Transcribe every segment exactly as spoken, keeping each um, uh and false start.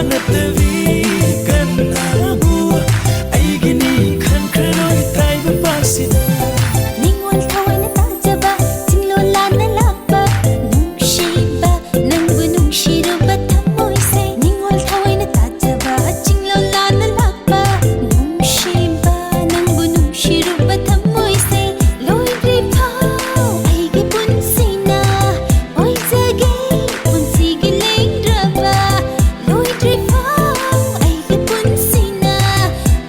ꯅꯠꯇꯕꯤ ꯀꯅꯥꯕꯨ ꯑꯩꯒꯤꯅꯤ ꯈꯟꯈ꯭ꯔꯔꯣꯏ ꯇꯥꯏꯕ ꯄꯥꯛꯁꯤꯗ꯫ ꯅꯤꯡꯉꯣꯜ ꯊꯋꯥꯏꯅ ꯇꯥꯖꯕ ꯆꯤꯡꯂꯣꯟ ꯂꯥꯟꯅ ꯂꯥꯛꯄ ꯅꯨꯡꯁꯤꯕ ꯅꯪꯕꯨ ꯅꯨꯡꯁꯤꯔꯨꯕ ꯊꯃꯣꯏꯁꯦ꯫ ꯅꯤꯡꯉꯣꯜ ꯊꯋꯥꯏꯅ ꯇꯥꯖꯕ ꯆꯤꯡꯂꯣꯟ ꯂꯥꯟꯅ ꯂꯥꯛꯄ ꯅꯨꯡꯁꯤꯕ ꯅꯪꯕꯨ ꯅꯨꯡꯁꯤꯔꯨꯕ ꯊꯃꯣꯏꯁꯦ꯫ ꯂꯣꯏꯗ꯭ꯔꯤꯐꯥꯎ ꯑꯩꯒꯤ ꯄꯨꯟꯁꯤꯅ ꯑꯣꯏꯖꯒꯦ ꯄꯨꯟꯁꯤꯒꯤ ꯂꯦꯡꯗ꯭ꯔꯕ꯫ ꯂꯣꯏꯗ꯭ꯔꯤꯐꯥꯎ ꯑꯩꯒꯤ ꯄꯨꯟꯁꯤꯅ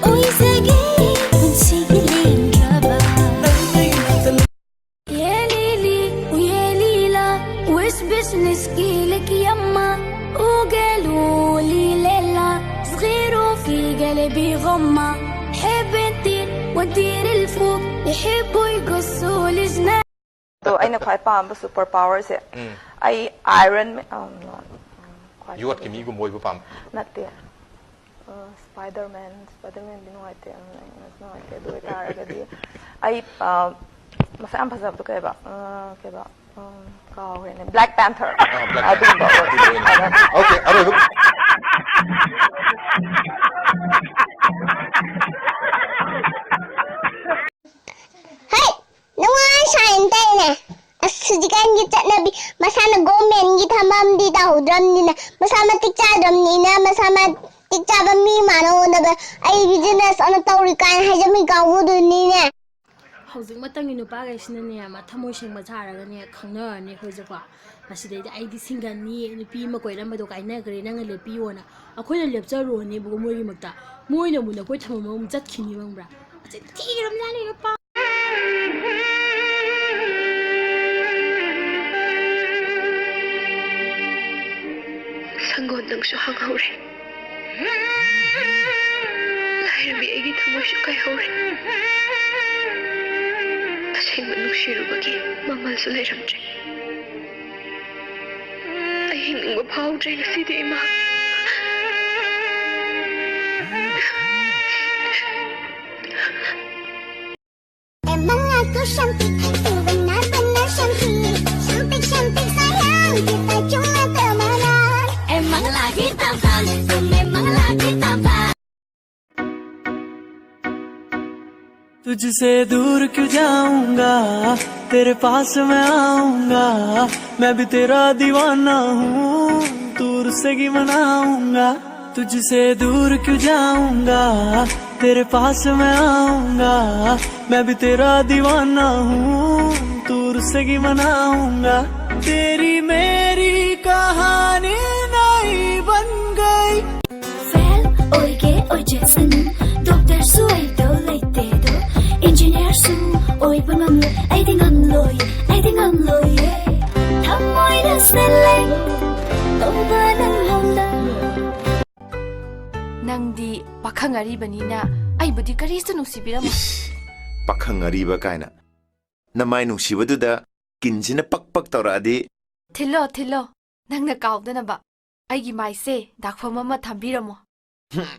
ꯑꯣꯏꯖꯒꯦ ꯄꯨꯟꯁꯤꯒꯤ ꯂꯦꯡꯗ꯭ꯔꯕ꯫ ꯌꯦ ꯂꯤꯂꯤ, ꯎꯌꯦ ꯂꯤꯂꯥ, ꯋꯤꯁ ꯕꯤꯖꯤꯅꯦꯁꯀꯤ ꯂꯤꯛ ꯌꯥꯝꯃ, ꯎꯒꯦ ꯂꯨꯂꯤ ꯂꯦꯂꯥ، ꯁ꯭ꯒꯤꯔꯨ ꯐꯤꯒꯦ ꯂꯦꯕꯤ ꯒꯣꯝꯃ, ꯍꯦꯕꯦꯟꯇꯤ ꯋꯥꯟꯇꯤꯔꯤꯜ ꯐꯨ ꯌꯦꯍꯦ ꯕꯣꯏ ꯒꯣꯁꯨ ꯂꯤꯖꯅ꯫ ꯑꯗꯣ ꯑꯩꯅ ꯈ꯭ꯋꯥꯏ ꯄꯥꯝꯕ ꯁꯨꯄꯔ ꯄꯥꯋꯔꯁꯦ, ꯎꯝ꯫ ꯑꯩ ꯑꯥꯏꯔꯟ ꯃꯦ-, ꯑꯝ, ꯅꯣ, ꯎꯝ, ꯈ꯭ꯋꯥꯏ ꯌꯣꯠꯀꯤ ꯄꯥꯝꯕ ꯃꯤꯒꯨꯝꯕ ꯑꯣꯏꯕ ꯄꯥꯝꯕ? ꯅꯠꯇꯦ꯫ ꯑ, ꯁ꯭ꯄꯥꯏꯗꯔꯃꯦꯟ, ꯁ꯭ꯄꯥꯏꯗꯔꯃꯦꯟꯗꯤ ꯅꯨꯡꯉꯥꯏꯇꯦ, ꯑꯝ, ꯅꯨꯡꯉꯥꯏꯇꯦ꯫ ꯑꯗꯨ ꯑꯣꯏꯇꯥꯔꯒꯗꯤ ꯑꯩ, ꯑ, ꯃꯁꯛ ꯌꯥꯝ ꯐꯖꯕꯗꯣ ꯀꯩꯕ? ꯑ, ꯀꯩꯕ? ꯎꯝ, ꯀꯥꯎꯈ꯭ꯔꯦꯅꯦ꯫ Black panther. ꯑ, ꯕ꯭ꯂꯦꯛ ꯑꯗꯨꯒꯨꯝꯕ ꯄꯦꯟꯊꯔ꯫ ꯑꯣꯏ-, ꯑꯗꯨ ꯑꯣꯏꯅ꯫ ꯑꯗ ꯑꯣꯀꯦ, ꯑꯔꯣꯏꯕ꯫ ꯍꯩ! ꯅꯨꯡꯉꯥꯏ ꯁꯥꯏꯅ ꯇꯧꯔꯤꯅꯦ꯫ ꯑꯁ, ꯍꯧꯖꯤꯛꯀꯥꯟꯒꯤ ꯆꯠꯅꯕꯤ, ꯃꯁꯥꯅ ꯒꯣꯔꯃꯦꯟꯒꯤ ꯊꯕꯛ ꯑꯃꯗꯤ ꯇꯧꯍꯧꯗ꯭ꯔꯕꯅꯤꯅ, ꯃꯁꯥ ꯃꯇꯤꯛ ꯆꯥꯗ꯭ꯔꯕꯅꯤꯅ, ꯃꯁꯥ ꯃꯇꯤꯛ ꯆꯥꯕ ꯃꯤ ꯃꯥꯟꯅ ꯍꯣꯠꯅꯕ, ꯑꯩ ꯕꯤꯖꯤꯅꯦꯁ ꯑꯃ ꯇꯧꯔꯤ ꯀꯥꯏꯅ ꯍꯥꯏꯖꯕ ꯃꯤ ꯀꯥꯡꯕꯨꯗꯨꯅꯤꯅꯦ꯫ ꯍꯧꯖꯤꯛ ꯃꯇꯝꯒꯤ ꯅꯨꯄꯥꯈꯩꯁꯤꯅꯅꯦ, ꯃꯊꯃꯣꯏ ꯁꯦꯡꯕ ꯁꯥꯔꯒꯅꯦ, ꯈꯪꯅꯔꯅꯤ ꯑꯩꯈꯣꯏꯁꯦꯀꯣ꯫ ꯃꯁꯤꯗꯩꯗ "ꯑꯩꯗꯤ ꯁꯤꯡꯒꯜꯅꯤ, ꯅꯨꯄꯤ ꯑꯃ ꯀꯣꯏꯔꯝꯕꯗꯣ ꯀꯥꯏꯅꯈ꯭ꯔꯦ, ꯅꯪꯅ ꯂꯦꯞꯄꯤꯌꯣꯅ" ꯑꯩꯈꯣꯏꯅ ꯂꯦꯞꯆꯔꯨꯔꯅꯤꯕꯀꯣ ꯃꯣꯏꯒꯤꯃꯛꯇ꯫ ꯃꯣꯏꯅ ꯑꯃꯨꯛ ꯑꯩꯈꯣꯏ ꯊꯝꯃꯝꯃꯒ ꯑꯃꯨꯛ ꯆꯠꯈꯤꯅꯤ ꯈꯪꯕ꯭ꯔꯥ? ꯃꯁꯤ ꯊꯤꯔꯝꯖꯥꯠꯅꯤ ꯅꯨꯄꯥ꯫ ꯁꯪꯒꯣꯜ ꯅꯪꯁꯨ ꯍꯥꯡꯍꯧꯔꯦ꯫ ꯂꯥꯏꯔꯕꯤ ꯑꯩꯒꯤ ꯊꯃꯣꯏꯁꯨ ꯀꯥꯏꯍꯧꯔꯦ꯫ ꯑꯁꯦꯡꯕ ꯅꯨꯡꯁꯤꯔꯨꯕꯒꯤ ꯃꯃꯜꯁꯨ ꯂꯩꯔꯝꯗ꯭ꯔꯦ꯫ ꯑꯩ ꯍꯤꯡꯅꯤꯡꯕ ꯐꯥꯎꯗ꯭ꯔꯦ ꯉꯁꯤꯗꯤ ꯏꯃꯥ꯫ Emang aku cantik, ku benar-benar cantik. Cantik-cantik sayang, kita cuma temenan. Emang lagi tampan, तुझसे दूर क्यों जाऊंगा, तेरे पास मैं आऊंगा। मैं भी तेरा दीवाना हूँ, तू रुस्सेगी मनाऊंगा। तुझसे दूर क्यों जाऊंगा, तेरे पास मैं आऊंगा। मैं भी तेरा दीवाना हूँ, तू रुस्सेगी मनाऊंगा। तेरी मेरी कहानी नई बन गई। Fel oige oijesanu, Doctor Suedo leitedo, Engineer su oiba ngamloi, aidi ngamloi, aidi ngamloi, yeah. Thamoida seleng, tongba nang honda. ꯅꯪꯗꯤ ꯄꯥꯈꯪ ꯑꯔꯤꯕꯅꯤꯅ ꯑꯩꯕꯨꯗꯤ ꯀꯔꯤꯁꯨ ꯅꯨꯡꯁꯤꯕꯤꯔꯝꯃꯣꯏ꯫ ꯏꯁ, ꯄꯥꯈꯪ ꯑꯔꯤꯕ ꯀꯥꯏꯅ꯫ ꯅꯃꯥꯏ ꯅꯨꯡꯁꯤꯕꯗꯨꯗ ꯀꯤꯟꯁꯤꯅ ꯄꯛ ꯄꯛ ꯇꯧꯔꯛꯑꯗꯤ꯫ ꯊꯤꯜꯂꯣ, ꯊꯤꯜꯂꯣ, ꯅꯪꯅ ꯀꯥꯎꯗꯅꯕ꯫ ꯑꯩꯒꯤ ꯃꯥꯏꯁꯦ ꯗꯥꯛꯐꯝ ꯑꯃ ꯊꯝꯕꯤꯔꯝꯃꯣ꯫ ꯍꯨꯝ,